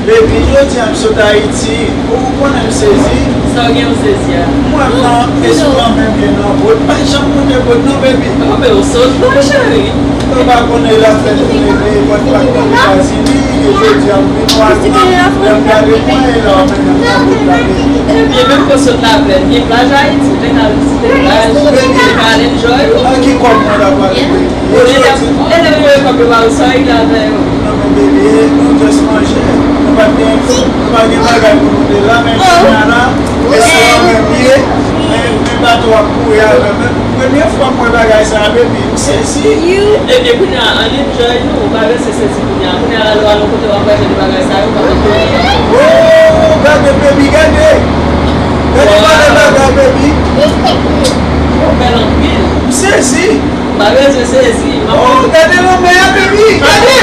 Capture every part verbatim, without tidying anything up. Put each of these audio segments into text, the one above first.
Baby, jodi a m sot Ayiti. Ou konnen m sezi. Sa w gen w sezi a? M wè m nan espwa menm gen nan bòt. Pa janm monte bòt non, baby. Oh, men ou sot, mon cheri. Ou pa konnen l ap fè tounen de bòt pa nan Etazini. E jodi a m vin wè lè m gade mwen e la w mennen m nan bòt la, baby. Ebyen, menm ke w sot laplè, gen plaj Ayiti, ou te ka vizite plaj, ou te ka al enjoy ou. Ak ki kòb mwen ta pral, baby? Ou te ka, e lè m voye kòb yo ba ou, sa w regle avè yo? Non, men baby, nou just manje. Nou pa t gen, nou pa t gen bagay pou nou te la, men kounye a la, e se yon menm ye, men, men bato ap kouri avè m. Men premye fwa m wè bagay sa a, baby, m sezi. Ebyen, kounye a, ann enjoy nou, ou pa rete sezi kounye a. Kounye a la, lè w al yon kote, w ap wè jan de bagay sa yo, w ap anjoy. Oh, gade, baby, gade. Gade, gade bagay, baby. Ou bèl anpil. M sezi. Pa bezwen sezi. Oh, gade lanmè a, baby. Gade.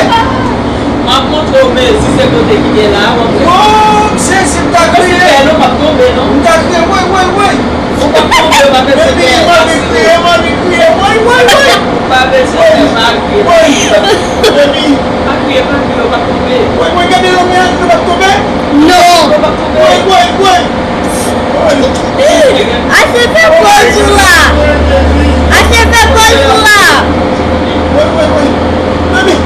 M ap montre w mezi se kote ki gen la, w ap wè. Oh, m sezi, m ta kriye. Ou bèl, ou p ap tonbe, non. M ta kriye, woy, woy, woy. Ou p ap tonbe, ou pa bezwen fè. Baby, mami kriye, mami kriye, woy, woy, woy. Ou pa bezwen fè, pa kriye. Woy, baby. Pa kriye, pa kriye, ou p ap tonbe. Woy, woy, gade lanmè a, nou p ap tonbe? Non. Ou p ap tonbe. Woy, woy, woy. Ase fè pòz ou la. Ase fè pòz ou la. Woy, woy, woy. Mami.